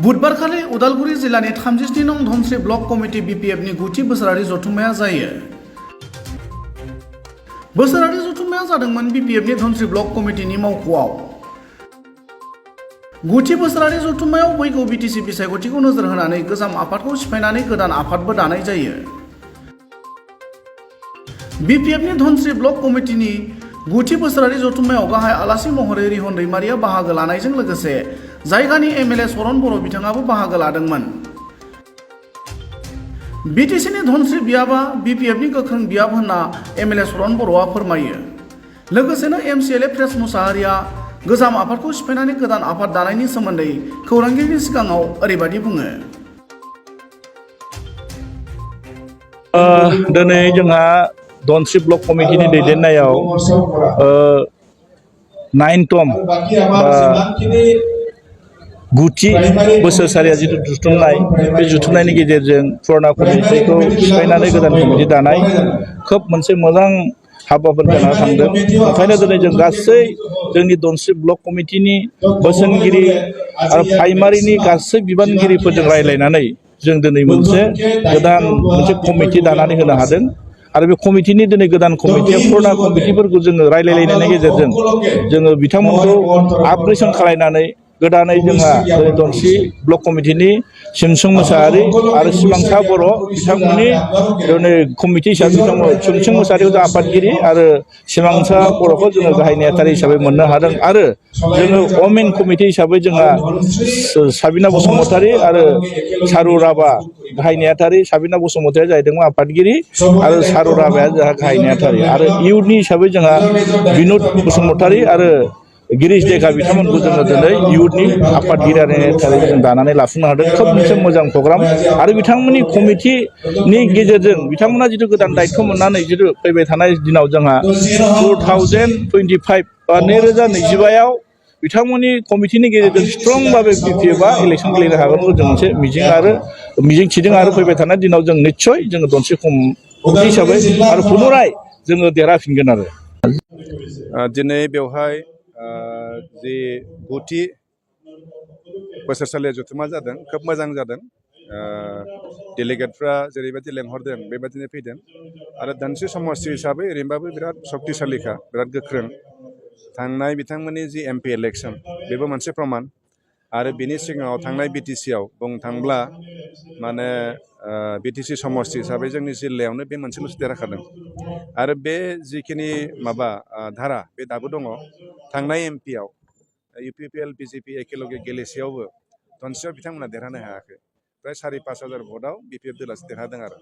बुधबारखालि उदालगुरि जिल्लानि 37 नं धनस्री block committee बिपिएफनि 9थि बोसोरारि जथुम्माया जायो। बोसोरारि जथुम्माया जादोंमोन बिपिएफनि धनस्री ब्लक कमिटिनि मावख'आव। 9थि बोसोरारि जथुम्मायाव फैगौ बिटिसि बिसायख'थिखौ नोजोर होनानै गोजाम आफादखौ सिफायनानै गोदान आफादबो दानाय जायो। बिपिएफनि धनस्री ब्लक कमिटिनि 9थि बोसोरारि जथुम्मायाव गाहाय आलासि महरै रिहन दैमारिया बाहागो लानायजों लोगोसे जायगानि एमएलए सरन बर' बिथाङाबो बाहागो लादोंमोन। बिटिसिनि धनस्री बियाबा बिपिएफनि गोख्रों बियाब होनना एमएलए सरन बर'आ फोरमायो। लोगोसेनो एमसिएलए प्रेस मुसाहारिया गोजाम आफादखौ सिफायनानै गोदान आफाद दानायनि सोमोन्दै खौरांगिरिनि सिगाङाव ओरैबायदि बुङो। दिनै जोंहा धनस्री ब्लक कमिटिनि दैदेननायाव 9तम 9थि बोसोरसालिया जिथु जुथुमनाय बे जुथुमनायनि गेजेरजों पुराना कमिटिखौ सिफायनानै गोदान कमिटि दानाय खोब मोनसे मोजां हाबाफारि जानानै थांदों। ओंखायनो दिनै जों गासै जोंनि धनस्री ब्लक कमिटिनि बोसोनगिरि आरो प्राइमारिनि गासै बिबानगिरिफोरजों रायज्लायनानै जों दिनै मोनसे गोदान कमिटि दानानै होनो हादों। आरो बे कमिटिनि दिनै गोदान कमिटिया पुराना कमिटिफोरखौ जोङो रायज्लायलायनायनि गेजेरजों जोङो बिथांमोनखौ आपग्रेसन खालामनानै गोदानै जोंहा दिनै धनस्री ब्लक कमिटिनि सिमसुं मोसाहारि आरो सिमांसा बर' बिथांमोननि दिनै कमिटि हिसाबै सिमसुं मोसाहारिखौ जों आफादगिरि आरो सिमांसा बर'खौ जोङो गाहाय नेहाथारि हिसाबै मोननो हादों। आरो जोङो वमेन कमिटि हिसाबै जोंहा साबिना बसुमतारी आरो सारु राभा गाहाय नेहाथारि। साबिना बसुमतारीया जाहैदों आफादगिरि आरो सारु राभाया जोंहा गाहाय नेहाथारि। आरो इयुथनि हिसाबै जोंहा बिनुद बसुमतारी आरो गिरीश डेका बिथांमोनखौ जोङो दिनै इयुथनि आफादगिरि आरो नेहाथारि जों दानानै लाफुंनो हादों। खोब मोनसे मोजां प्रग्राम। आरो बिथांमोननि कमिटिनि गेजेरजों बिथांमोना जिथु गोदान दायित्व मोननानै जिथु फैबाय थानाय दिनाव जोंहा 2025 बा 2025 बिथांमोननि कमिटिनि गेजेरजों स्ट्रं भाबै बिपिएफआ इलेक्सन गेलेनो हागोनखौ जों मोनसे मिजिं थिदों। आरो फैबाय थानाय दिनाव जों निस्सय जोङो धनस्री कमिटि हिसाबै आरो पुनराय जोङो देरहाफिनगोन। आरो दिनै बेवहाय जि 9थि बोसोरसालिया जथुम्मा जादों खोब मोजां जादों। डेलिगेटफ्रा जेरैबायदि लेंहरदों बेबायदिनो फैदों। आरो धनस्री समष्टि हिसाबै ओरैनोबाबो बिराद सक्तिशालिखा, बिराद गोख्रों। थांनाय बिथांमोननि जि एमपि इलेक्सन बेबो मोनसे प्रमान। आरो बिनि सिगाङाव थांनाय बिटिसिआव बुंनो थांब्ला माने बिटिसि समष्टि हिसाबै जोंनि जिल्लायावनो बे मोनसेल'सो देरहाखादों। आरो बे जिखिनि धारा बे दाबो दङ। थांनाय एमपिआव इउपिपिएल बिजेपि एखेलगे गेलेसेयावबो धनस्रीयाव बिथांमोना देरहानो हायाखै। प्राय 4,000-5,000 भटआव बिपिएफ दलासो देरहादों। आरो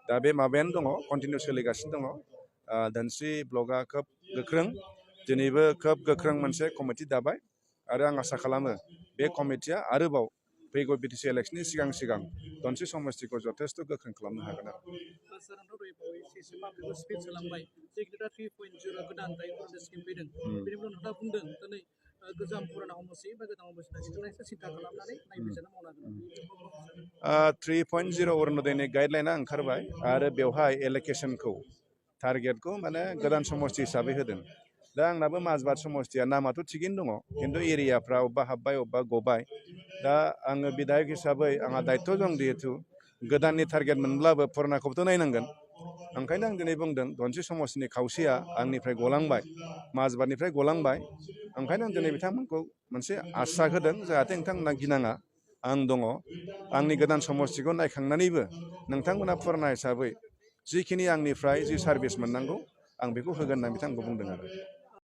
दा बे माबायानो दङ, कन्टिनिउ सोलिगासिनो दङ। धनस्री ब्लकआ खोब गोख्रों, दिनैबो खोब गोख्रों मोनसे कमिटि दाबाय। आरो आं आसा खालामो बे कमिटिया आरोबाव फैगौ बिटिसि इलेक्सननि सिगां धनस्री समष्टिखौ जथेस्थ' गोख्रों खालामनो हागोन। गोजाम पुराना हमस्टि बा गोदान हमस्टि सिफायनायखौ सिन्था खालामनानै नायबिजिरना मावनो हागोन। 3.0 अरुण'दयनि गाइडलाइना ओंखारबाय। आरो बेवहाय एल'केसनखौ टारगेटखौ माने गोदान समष्टि हिसाबै होदों। दा आंनाबो माजबाद समष्टिया नामाथ' थिगैनो दङ, खिन्थु एरियाफ्रा अबेबा हाब्बाय अबेबा गबाय। दा आङो बिधायक हिसाबै आंहा दायित्व दं। जिहेतु गोदाननि टारगेट मोनब्लाबो पुरानाखौबोथ' नायनांगोन। ओंखायनो आं दिनै बुंदों धनस्री समष्टिनि खावसेया आंनिफ्राय गलांबाय, माजबादनिफ्राय गलांबाय। ओंखायनो आं दिनै बिथांमोनखौ मोनसे आसा होदों जाहाथे नोंथांमोना गिनाङा, आं दङ। आंनि गोदान समष्टिखौ नायखांनानैबो नोंथांमोना पुराना हिसाबै जिखिनि आंनिफ्राय जि सार्भिस मोननांगौ आं बेखौ होगोन होनना बिथांमोनखौ बुंदों। आरो